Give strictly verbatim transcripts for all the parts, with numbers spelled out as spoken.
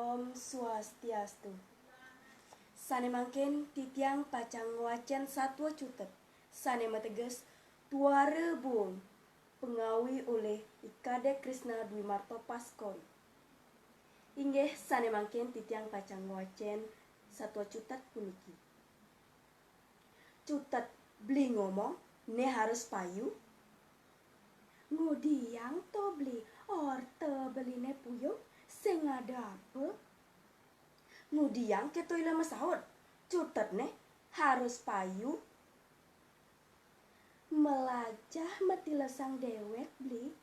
Om Swastiastu. Sané mangkin titiang pacang ngwacén satua cutet, sané mateges Tuara Buung, pangawi olih I Kadék Krisna Dwi Marto Paskori. Inggih, sané mangkin titiang pacang ngwacén satua cutet puniki. Cutet, beli ngomong, né harus payu. Ngudiang to beli, orta beliné puyung, sing ada apa? Ngudiang kéto ila masaut, cutet né harus payu. Melajah matilesang déwék beli,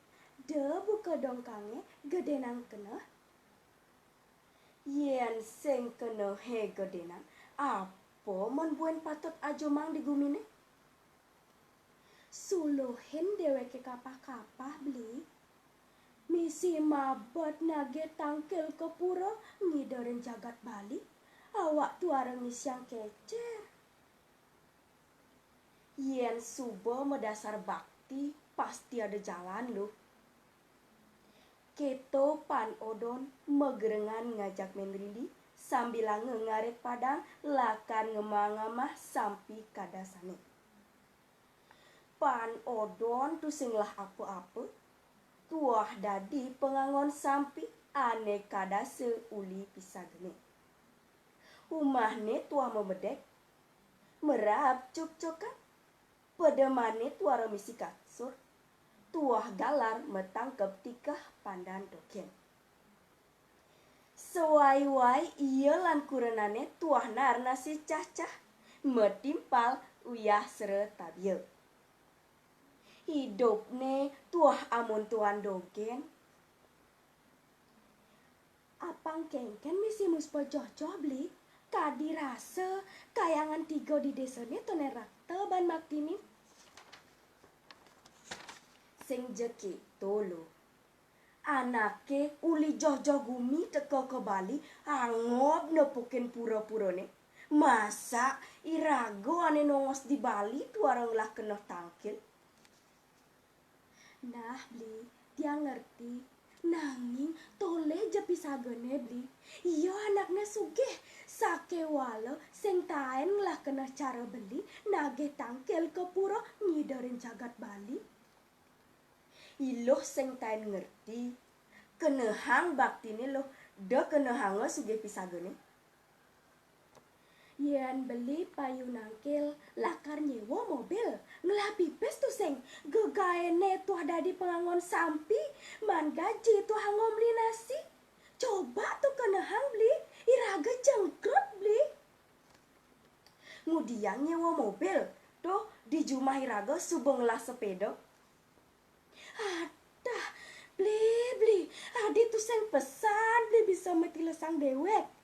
da buka dongkangé gedénan keneh. Yén sing kenehé gedénan, apa mén buin patut ajumang di guminé? Suluhin déwéké kapah-kapah beli. Misi mabet nagih tangkil ka pura ngiderin jagat Bali, awak tuara ngisiang kécér. Yén suba madasar bakti, pasti ada jalan luh. Kéto Pan Odon magerengan ngajak Mén Rindi sambilanga ngarit padang lakar ngamah-ngamah sampi kadasané. Pan Odon tusing ngelah apa-apa, tuah dadi pangangon sampi ané kadasa uli pisagané. Umahné tuah mabedek, maraab cukcukan, pedemané tuara misi kasur, tuah galar matangkeb tikeh pandan dogén. Sawai-wai ia lan kurenané tuah naar nasi cahcah, matimpal uyah sera tabia. Idupné tuah amontoan dogén. Apang kénkén misi muspa joh-joh beli, kadi rasa kayangan tiga di désané tonén rakta ban maktinin. Sing ja kéto luh. Anaké uli joh-joh gumi teka ka Bali, angob nepukin pura-purané. Masa iraga ané nongos di Bali tuara ngelah keneh tangkil? Nah, beli, tiang ngerti. Nanging tolih ja pisagané, beli. Ia anakné sugih, sakéwala sing taén ngelah keneh cara beli nagih tangkil ka pura ngiderin jagat Bali. Iluh sing taén ngerti. Kenehang baktiné luh, da kenehanga sugih pisagané. Yén beli payu nangkil, lakar nyéwa mobil, ngelah pipis tusing, gegaéné tuah dadi pangangon sampi, maan gaji tuah anggo meli nasi. Coba to kenehang beli, iraga jengkrut beli. Ngudiang nyéwa mobil, to di jumah iraga suba ngelah sepéda. Adah, beli, beli, adi tusing pesan beli bisa matilesang déwék.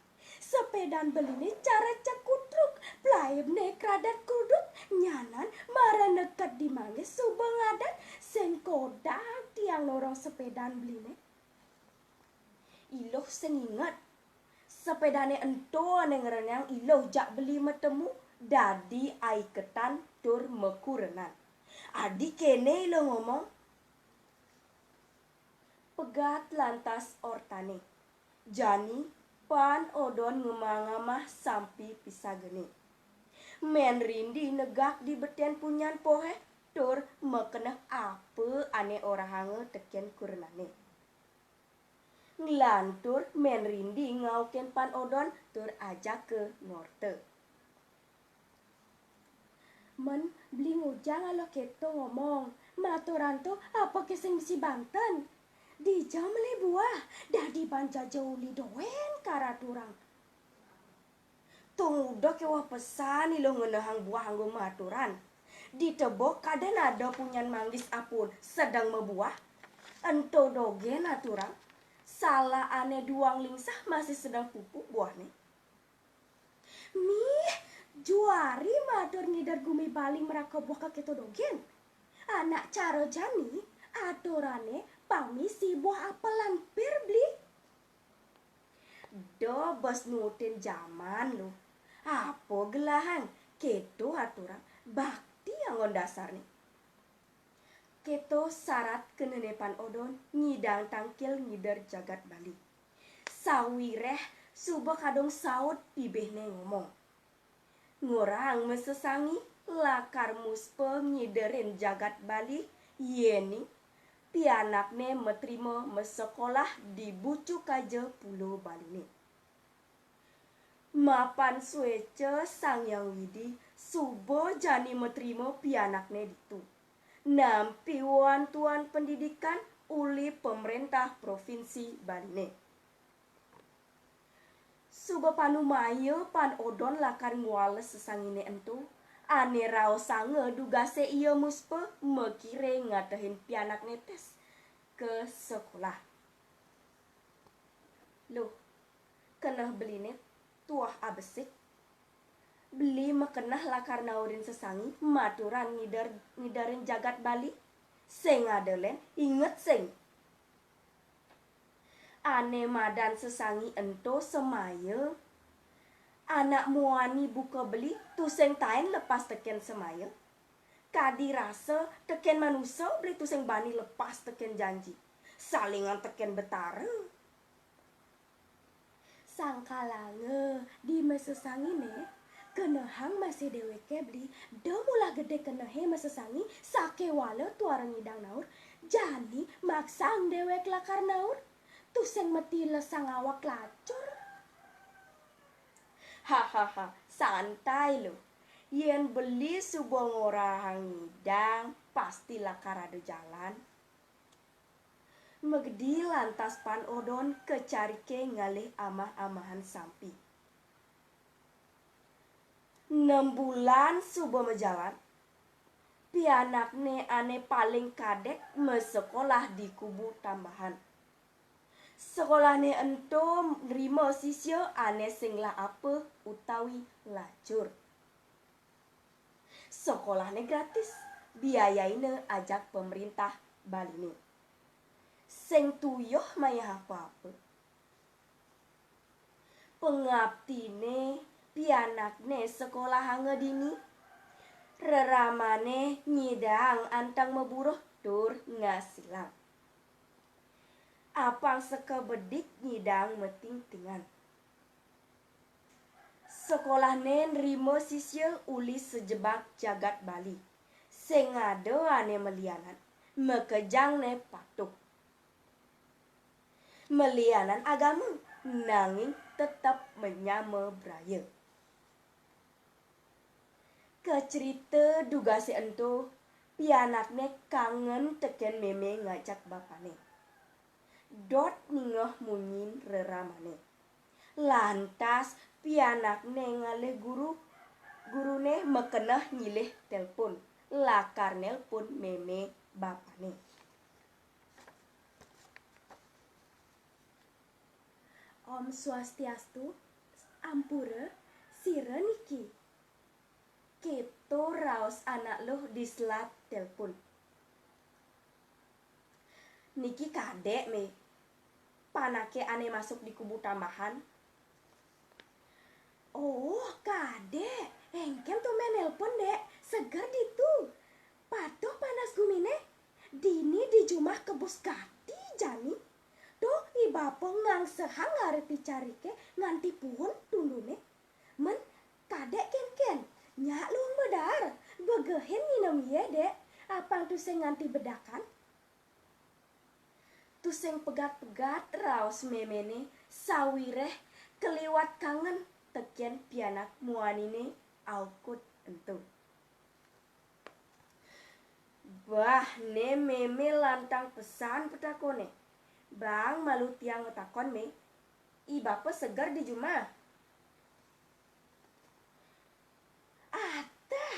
Sepédan beliné cara cekutruk, plaibné kradat kruduk, nyanan mara neked di manggis suba ngadat, sing kodag tiang norong sepédan beliné. Iluh sing inget, sepédané ento ané ngrenyang iluh jak beli matemu, dadi aiketan tur makurenan. Adi kéné iluh ngomong, pegat lantas ortané. Jani Pan Odon ngamah-ngamah sampi pisagané. Mén Rindi negak di betén punyan pohéh tur makeneh apa ané orahanga tekén kurenané. Nglantur Mén Rindi ngaukin Pan Odon tur ajaka ngorta. Mén beli ngujang aluh kéto ngomong, maturan to apa ké sing misi banten. Dija meli buah, dadi ban jaja uli dogén ka raturang. To nguda kéweh pesan iluh ngenehang buah anggo maturan. Di tebok kadén ada punyan manggis apun sedeng mabuah. Ento dogén aturang. Salah ané duang lingsah masih sedeng pupuk buahné. Mih, juari matur ngider gumi Bali maraka buah kakéto dogén. Anak cara jani, aturané pang misi buah apel lan pir beli. Da bes nutin jaman luh. Apa gelahang, kéto aturang bakti anggon dasarné. Kéto sarat kenehné Pan Odon nyidang tangkil ngider jagat Bali. Sawiréh suba kadung saut bibihné ngomong. Ngorahang masesangi lakar muspa ngiderin jagat Bali, yéning pianakné matrima masekolah di bucu kaja Pulo Baliné. Mapan suéca Sang Hyang Widhi suba jani matrima pianakné ditu, nampi wantuan pendidikan uli pamréntah Provinsi Baliné. Suba panumaya Pan Odon lakar ngwales sesanginé ento, ané raosanga dugasé ia muspa makiré ngatehin pianakné tés ka sekolah. Luh, keneh beliné tuah abesik. Beli makeneh lakar naurin sesangi maturan ngider, ngiderin jagat Bali. Sing ada lén, inget sing. Ané madan sesangi ento semaya. Anak muani buka beli tusing taén lepas tekén semaya. Kadi rasa tekén manusa beli tusing bani lepas tekén janji. Salingan tekén Betara. Sangkalanga di masesanginé, kenehang masih déwéké beli, da mulah gedé kenehé masesangi, sakéwala tuara ngidang naur, jani maksang déwék lakar naur, tusing mati lesang awak lacur. Hahaha, santai lu. Yén beli suba ngorahang ngidang, pasti lakar ada jalan. Magedi lantas Pan Odon ka cariké ngalih amah-amahan sampi. Nem bulan suba majalan, pianakné ané paling kadék masekolah di Kubu Tambahan. Sekolahné ento nrima sisya ané sing ngelah apa utawi lacur. Sekolahné gratis, biayaina ajak pamréntah Baliné. Sing tuyuh mayah apa-apa. Pangaptiné pianakné sekolahanga dini, reramané nyidang anteng maburuh tur ngasilang. Apang seka bedik nyidang matingtingan. Sekolahné nrima sisya uli sajebag jagat Bali. Sing ada ané malianan, makejangné patuh. Malianan agama, nanging tetep manyama braya. Kacrita dugasé ento, pianakné kangen tekén mémé ngajak bapané. Dot ningeh munyin reramané. Lantas pianakné ngalih guru, guruné makeneh nyilih télpon, lakar nélpon mémé bapané. Om Swastiastu, ampura, sira niki? Kéto raos anak luh di selat télpon. Niki kadék, Mé. Panaké ané masuk di Kubu Tambahan. Oh, kadék. Éngkén tumbén nélpon, Dék. Seger ditu. Patuh panas guminé. Dini di jumah kebus gati jani. Tuh, i bapa ngangsehang arep i cariké nganti puun tunduné. Mén, kadék kénkén, nyak luung madaar, begehin nginem ia, Dék, apang tusing nganti bedakan. Tusing pegat-pegat raos méméné, sawiréh kaliwat kangen tekén pianak muaniné aukud ento. Bah, né mémé lantang pesan patakoné. Baang malu tiang matakon, Mé. I bapa seger di jumah? Atah,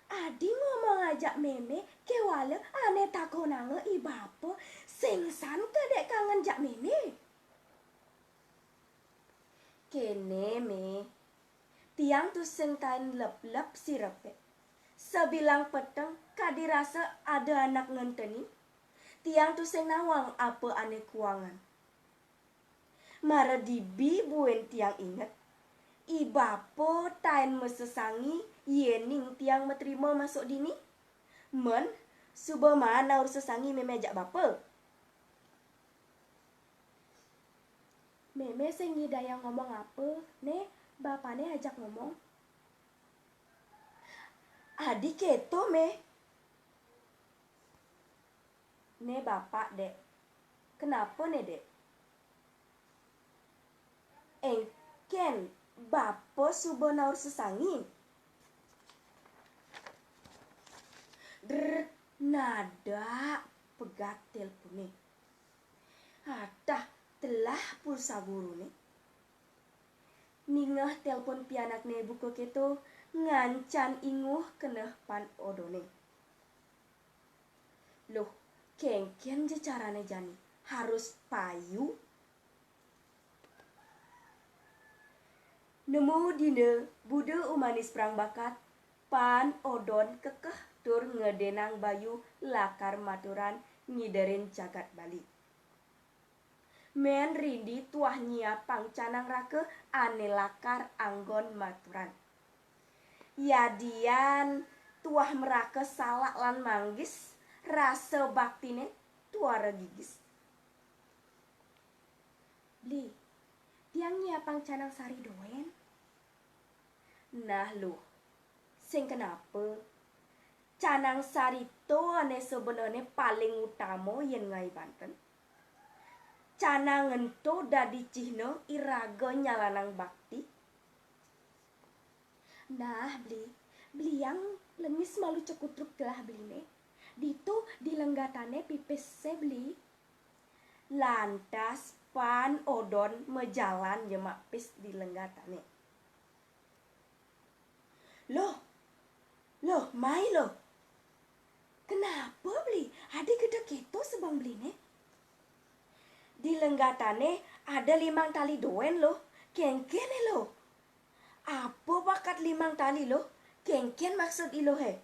adi ngomong ajak mémé, kéwala ané takonanga i bapa, sing san kadék kangen jak mémé. Kéné, Mé. Tiang tusing taén leplep sirepé. Sabilang peteng kadi rasa ada anak ngentenin. Tiang tusing nawang apa ané kuangan. Mara dibi buin tiang inget, i bapa taén masesangi yéning tiang matrima masuk dini. Mén, suba maan naur sesangi mémé jak bapa. Mémé sing nyidayang ngomong apa, né bapané ajak ngomong. Adi kéto, Mé. Né bapa, Dék. Kenapa né, Dék? Éngkén bapa suba naur sesangi? Drrrt, nada pegat télponé. Atah telah pulsa guruné. Ningeh télpon pianakné buka kéto, ngancan inguh keneh pan odoné. Loh, kéngkén ja carané jani, harus payu. Nemu dina Buda Umanis Prangbakat, pan Odon kekeh tur ngedénang bayu lakar maturan ngiderin jagat Bali. Mén Rindi tuah nyiapang canang raka ané lakar anggon maturan. Yadian tuah meraka salak lan manggis, rasa baktiné tuara gigis. Bli, tiang nyiapang canang sari dogén. Nah, Luh, sing kenapa? Canang sari to ané sebenarné paling utama yén ngaé banten. Canang ento dadi cihna iraga nyalanang bakti. Nah, Bli, Bliang lenyis malu cekutruk telah Bliné. Ditu di lenggatané pipisé, Bli. Lantas pan Odon majalan nyemak pis di lenggatané. Loh, loh, mai loh. Kenapa, Bli? Adi gedeg kéto sebeng Bliné? Di lenggatané ada limang tali dogén, loh. Kéngkéné, loh. Apa bakat limang tali, loh? Kéngkén maksud iluhé?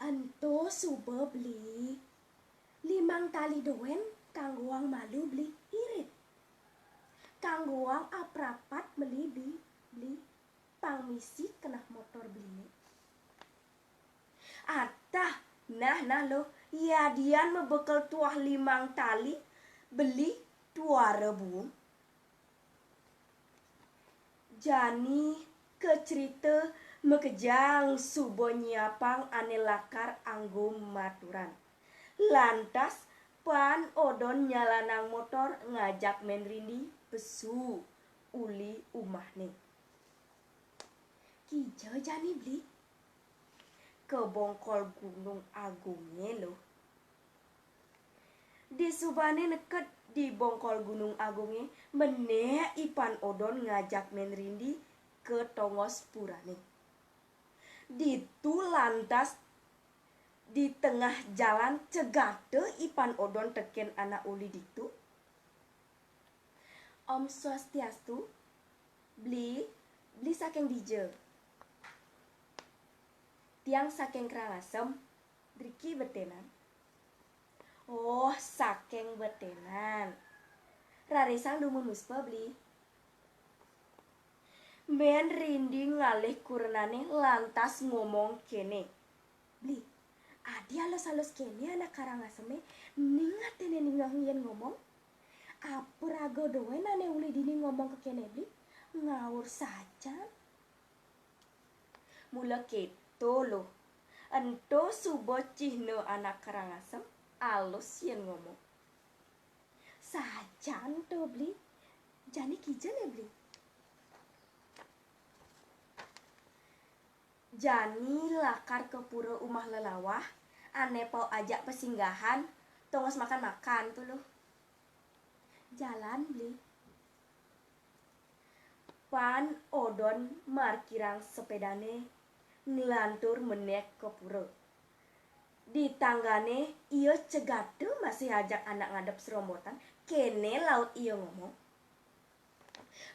Ento suba Bli. Limang tali dogén kanggoang malu Bli irit. Kanggoang aprapat meli Bli, Bli. Pang misi keneh motor Bliné. Atah, nah, nah, Luh, yadian mabekel tuah limang tali, Bli tuara buung. Jani kacerita makejang suba nyiapang ané lakar anggo maturan. Lantas pan Odon nyalanang motor ngajak Mén Rindi pesu uli umahné. Kija jani, Bli? Ka bongkol Gunung Agungé, Luh. Disubané neked di bongkol Gunung Agungé, menék I Pan Odon ngajak Mén Rindi ka tongos purané. Ditu lantas di tengah jalan cegata I Pan Odon tekén anak uli ditu. Om Swastiastu, Bli, Bli saking dija? Tiang saking Karangasem, driki beténan. Oh, saking beténan. Rarisang dumun muspa, Bli. Mén Rindi ngalih kurenané lantas ngomong kéné. Bli, adi alus-alus kéné anak Karangasemé, ning atiné ningeh yén ngomong? Apa raga dogén ané uli dini ngomong ka kéné, Bli? Ngaur sajan. Mula kéto, Luh. Ento suba cihna anak Karangasem, alus yén ngomong. Sajan to, Bli. Jani kija né, Bli? Jani lakar ka pura Umah Lelawah, ané pau ajak pasinggahan, tongos makan-makan to, Luh. Jalan, Bli. Pan Odon markirang sepédané, nglantur menék ka pura. Di tanggané ia cegata masih ajak anak ngadep serombotan, kéné laut ia ngomong.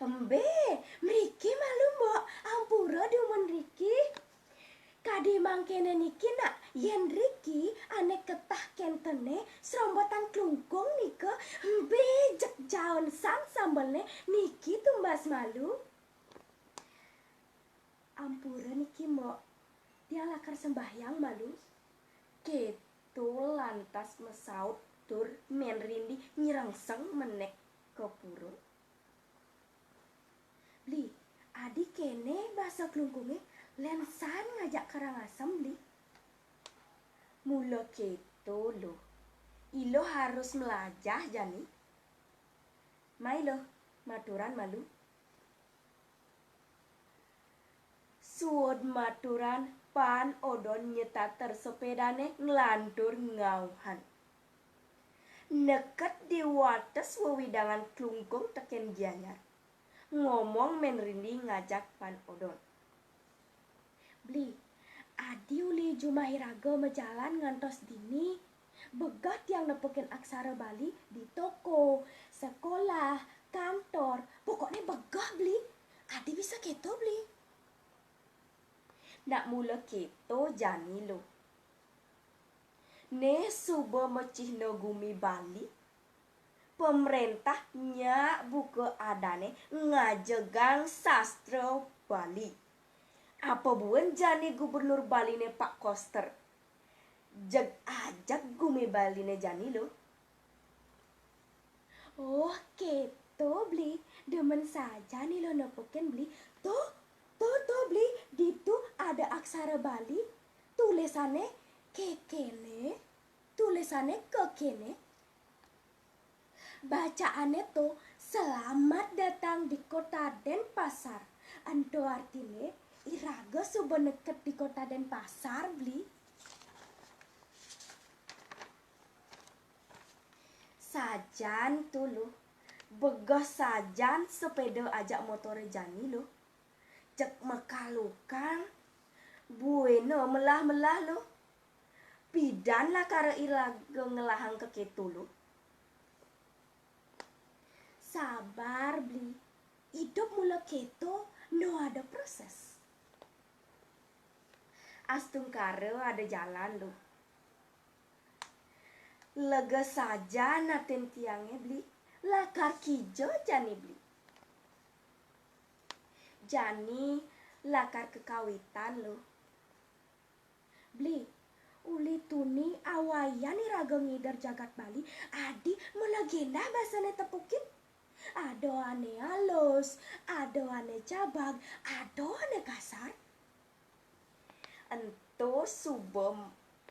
Embé, mriki malu, Mbok, ampura dumun riki. Kadi mangkéné niki, Nak, yén riki ané ketah kéntené, serombotan klungkung nika, embé jeg jaon san sambelné, niki tumbas malu. Ampura niki, Mbok. Tiang lakar sembahyang malu. Kéto lantas masaut Tur Mén Rindi nyrengseng menék ka pura. "Bli, adi kéné basa Klungkungé, lén san ngajak Karangasem, Bli?" "Mula kéto, Luh. Ila harus mlajah jani." "Mai, Luh, maturan malu." Suud maturan, Pan Odon nyetater sepédané nglantur ngauhan. Neked di wates wewidangan Klungkung tekén Gianyar, ngomong Mén Rindi ngajak Pan Odon. "Bli, adi uli jumah iraga majalan ngantos dini, begeh tiang nepukin aksara Bali di toko, sekolah, kantor, pokokné begeh, Bli. Adi bisa kéto, Bli?" "Nak mula kéto jani, Luh. Né suba macihna gumi Bali, pamréntah nyak buka adané ngajegang sastra Bali. Apa buin jani gubernur Baliné Pak Koster? Jeg ajeg gumi Baliné jani, Luh." "Oh, kéto, Bli. Demen sajan ila nepukin, Bli. Tuh, tuh, tuh, Bli. Ditu ada aksara Bali. Tulisané kékéné. Tulisané kékéné. Bacaané to, 'Selamat datang di Kota Denpasar.' Ento artiné, iraga suba neked di Kota Denpasar, Bli." Sajan to, Luh. Begeh sajan sepéda ajak motoré jani, Luh. Jeg makalukang, buina melah-melah, Luh. Pidan lakar iraga ngelahang ka kéto, Luh? Sabar, Bli. Idup mula kéto, no ada proses. Astungkara ada jalan, Luh. Lega sajan atin tiangé, Bli. Lakar kija jani, Bli? Jani lakar kakawitan, Luh. Bli, uli tuni awayan iraga ngider jagat Bali, adi mula gendah basané tepukin. Ada ané alus, ada ané cabag, ada ané kasar. Ento suba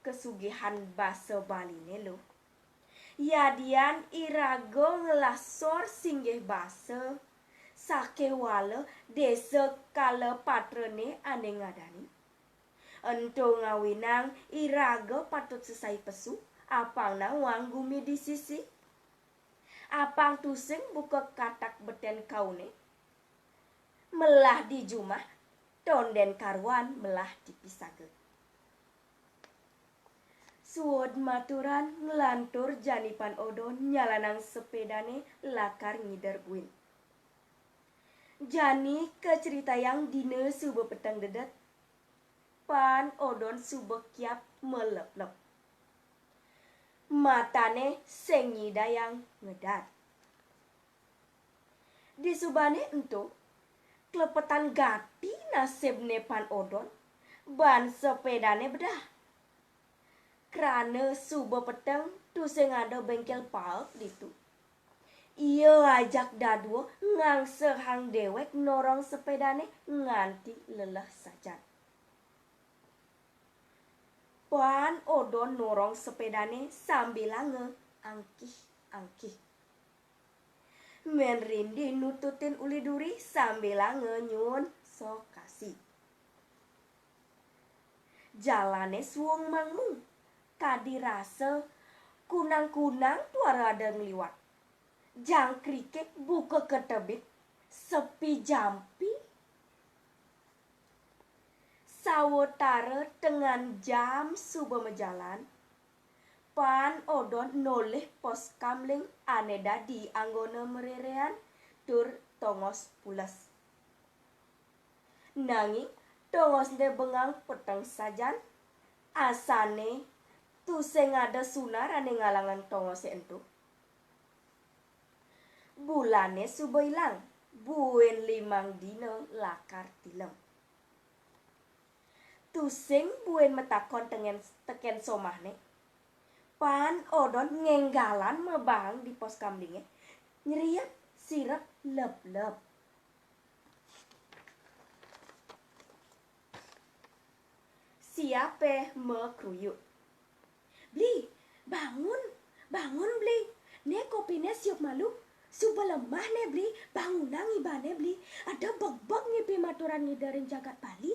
kasugihan basa Baliné, Luh. Yadian iraga ngelah sor singgih basa, sakéwala désa kalapatrané ané ngadanin. Ento ngawinang iraga patut sesai pesu, apang nawang gumi di sisi. Apang tusing buka katak betén kauné. Melah di jumah, tondén karuan melah di pisaga. Suud maturan nglantur jani Pan Odon nyalanang sepédané lakar ngider buin. Jani kacritayang dina suba peteng dedet, Pan Odon suba kiap meleplep. Matané sing nyidayang ngedat. Disubané ento, klepetan gati nasibné Pan Odon, ban sepédané bedah. Krana suba peteng tusing ada béngkél paek ditu. Ia ajak dadua ngangsehang déwék norong sepédané nganti leleh sajan. Pan Odon norong sepédané sambilanga angkih-angkih. Mén Rindi nututin uli duri sambilanga nyuun sokasi. Jalané suung mangmung, kadi rasa kunang-kunang tuara ada ngliwat. Jangkriké buka ketebit, sepi jampi. Sawatara tengan jam suba majalan, Pan Odon nolih pos kamling ané dadi anggona maréréan tur tongos pules. Nanging tongosné bengang peteng sajan, asané tusing ada sunar ané ngalangang tongosé ento. Bulané suba ilang, buin limang dina lakar tilem. Tusing buin matakon tengen-, tekén somahné. Pan Odon ngénggalan mabahang di pos kamlingé, nyriep sirep lebleb. Siapé makruyuk. "Bli, bangun, bangun, Bli. Né kopiné siup malu. Suba lemah né, Bli. Bangunang ibané, Bli. Eda begbeg ngipi maturan ngidérin jagat Bali."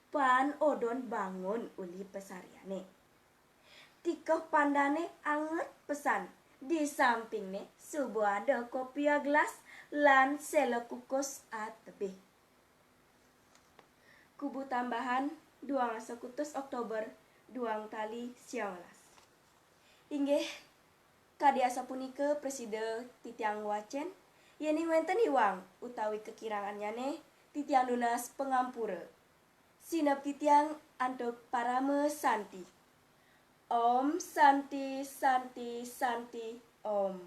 Pan Odon bangun uli pasariané. Tikeh pandané anget pesan. Di sampingné suba ada kopi agelas lan séla kukus atebih. Kubu Tambahan, duang dasa kutus Oktober, duang tali siangalas. Inggih, kadi asapunika prasida titiang ngwacén, yéning wénten iwang utawi kakirangannyané, titiang nunas pangampura. Sineb titiang antuk parama santi. Om Santi, Santi, Santi, Om.